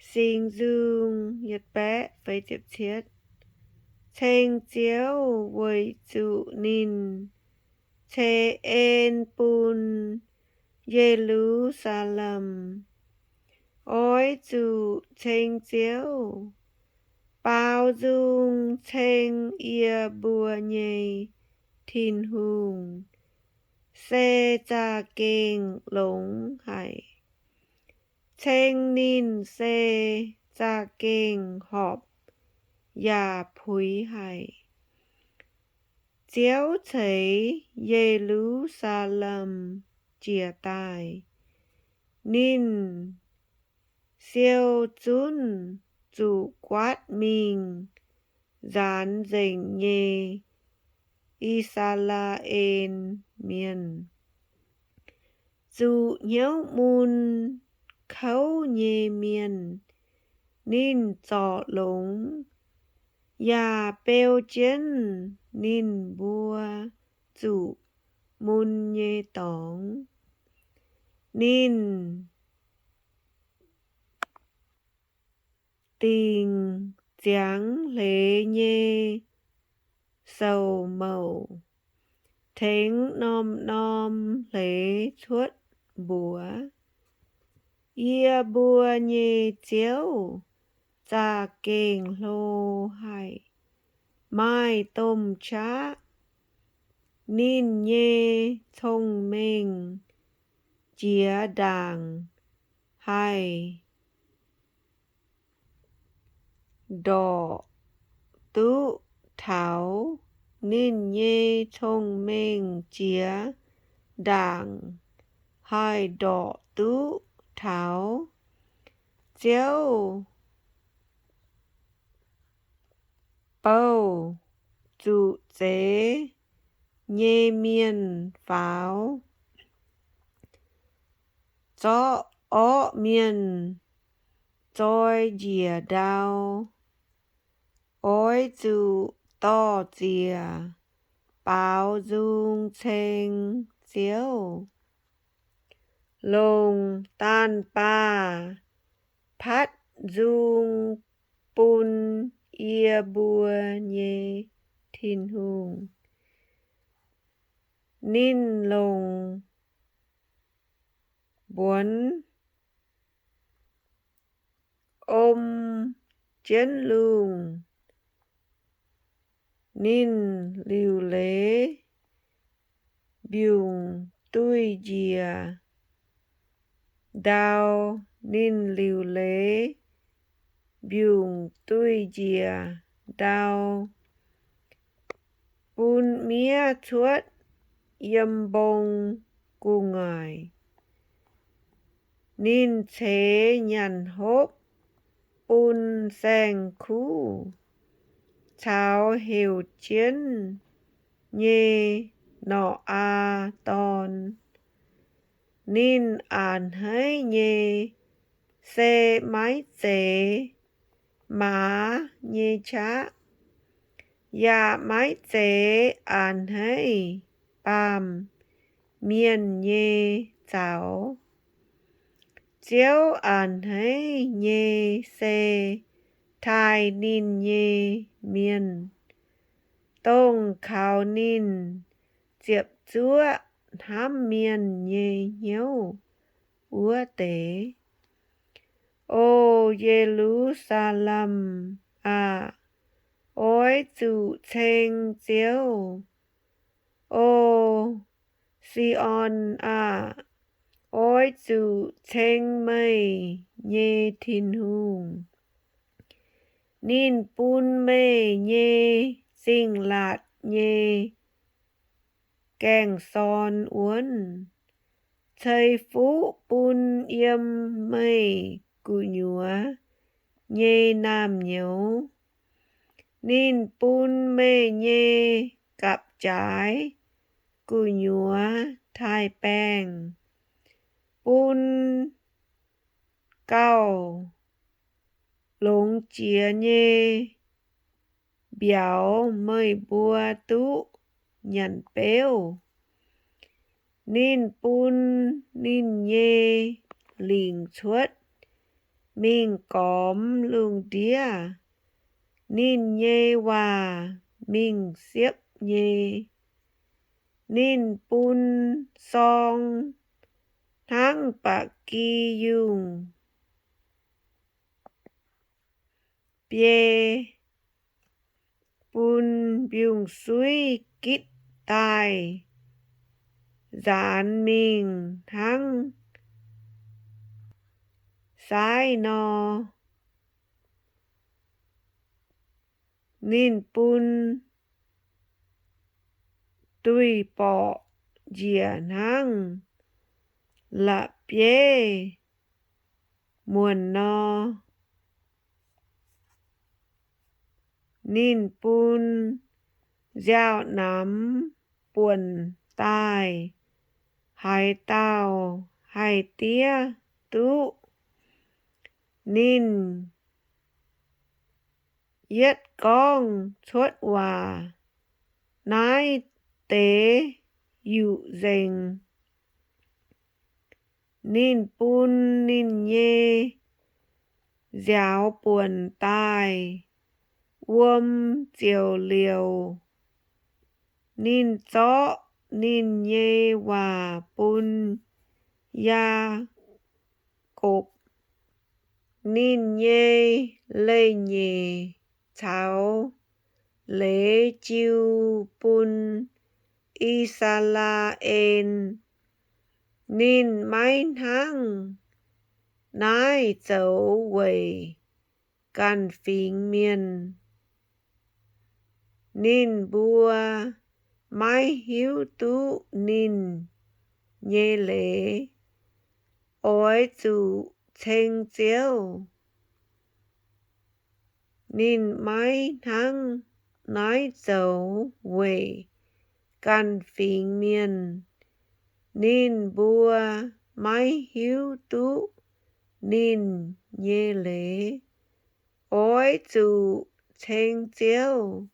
Singx Nzung, ceng Ziouv weic zuqc ninh ceix en bun Ye^lu^saa^lem. Oix zuqc ceng Ziouv, baaux nzung ceng yie mbuo nyei Tin-Hungh, se za'gengh longx haic. Ceng ninh se za'gengh horpc yaac puix haic. Ziouv ceix Ye^lu^saa^lem jiez daaih, ninh siou zunv zuqc guaatv mingh nzaanx nzengc nyei I^saa^laa^en Mienh. Zuqc hnyouv mun kouv nyei mienh ninh zorc longx, yaac beu jienv ninh mbuo zuqc mun nyei dorngx. Ninh dingc ziangx hleix nyei sou-mouc, tengx norm-norm hleix cuotv mbuox, Yie mbuo nyei Ziouv za'gengh hlo haic, maaih domh qaqv. Ninh nyei cong-mengh jiex ndaangc haih ndorqc duqv taux. Ninh nyei cong-mengh jiex ndaangc haih ndorqc duqv taux. Ziouv bouh zuqc zeix nyei mienh faaux, zorqv orqv mienh zoi njiec ndau. Oix zuqc dor-ziec baaux nzung ceng Ziouv, longc daanh baah patv nzung bun yie mbuo nyei Tin-Hungh. Ninh longc mbuonx om jienv lungh. Ninh liuc leiz mbiungc duiv njiec ndau. Ninh liuc leiz mbiungc duiv njiec ndau, bun miev cuotv yiem mbong gu'nguaaic. Ninh ceix nyanc hopv bun saeng-kuv caux heuc jienv nyei norqc aa dorn. Ninh a'hneiv nyei se maiv zeiz maaz nyei qaqv, yaac maiv zeiz a'hneiv baamh mienh nyei zaux. Ziouv a'hneiv nyei se taaih ninh nyei mienh, dongh kaux ninh ziepc zuoqv hnamv mienh nyei hnyouv wuov deix. O Ye^lu^saa^lem aah! Oix zuqc ceng Ziouv. O Si^on aah! Oix zuqc ceng meih nyei Tin-Hungh. Ninh bun meih nyei zingh laatc nyei gaeng-sorn wuonv ceix fuqv bun yiem meih gu'nyuoz nyei naamh nyouz. Ninh bun meih nyei gapv-jaaix gu'nyuoz taaih baengh, bun gauh longx jiex nyei mbiauz meih mbuo duqv nyanc beuv. Ninh bun ninh nyei lingc cuotv mingh gormx lungh ndiev. Ninh nyei waac mingh siepv nyei. Ninh bun sorng hnangv ba'gi yungh biei, bun mbiungc-suiv gitv daaih nzaanx mingh hnangv saaiv nor. Ninh bun duih borqc njiec hnangv la'bieiv muonc nor. Ninh bun nziaaux-namx buonc daaih, haaix dauh haih diev duqv? Ninh yietv gorngv cuotv waac, naaiv deix yuqc nzengc. Ninh bun ninh nyei nziaaux buonc daaih, wuom ziouc liouc. Ninh zorqv ninh nyei waac bun Yaakopv, ninh nyei leiz-nyeic caux leiz jiu bun I^saa^laa^en. Ninh maiv hnangv naaiv zoux weic ganh fingx mienh. Ninh mbuo maiv hiuv duqv ninh nyei leiz. Oix zuqc ceng Ziouv. Ninh maiv hnangv naaiv zoux weic ganh fingx mienh. Ninh mbuo maiv hiuv duqv ninh nyei leiz. Oix zuqc ceng Ziouv.